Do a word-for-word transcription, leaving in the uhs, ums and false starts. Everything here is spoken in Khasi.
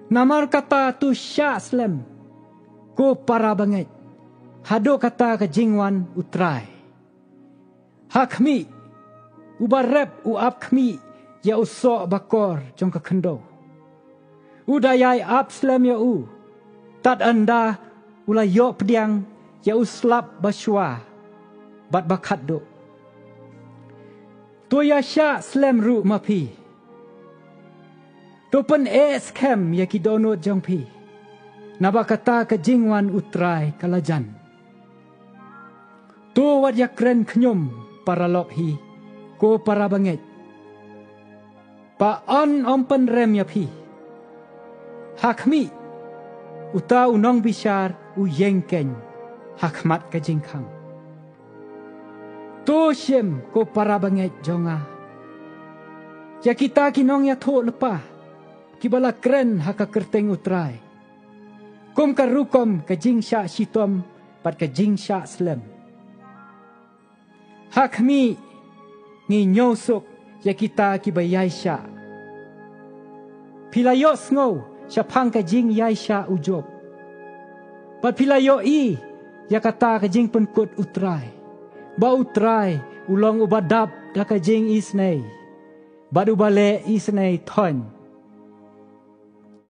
Namar kata to shah slem, ko para bangeit, haduh kata ka jingwan U Trai. Ha khmih, uba rep u ap khmih ïa u soh bakor jong ka khyndew. U da ïai ap slem ïa u, tad ynda u la ïoh pdiang ïa u slap ba shuwa bad ba khatduh. To ïa shah slem ruh ma phi. To pyneh skhem ïa ki dohnud jong phi, naba kata ka jingwan U Trai ka la jan. To wat ïa kren khñium paralok hi, ko para bangeit, ba yn ym pynrem ïa phi. Ha khmih, uta u nongbishar u ïeng keiñ ha khmat ka jingkhang. To shim, ko para bangeit jong nga, ïa kita ki nongïathuhlypa kiba la kren ha ka kyrteng U Trai, kum ka rukom ka jingshah shitom bad ka jingshah slem. Ha khmih, ngi ñiewsuk ïa kita kiba ïaishah. Phi la ïohsngew shaphang ka jingïaishah u Job, bad phi la ïohi ïa kata ka jingpynkut U Trai, ba U Trai u long uba dap da ka jingisynei, bad uba leh isynei thoiñ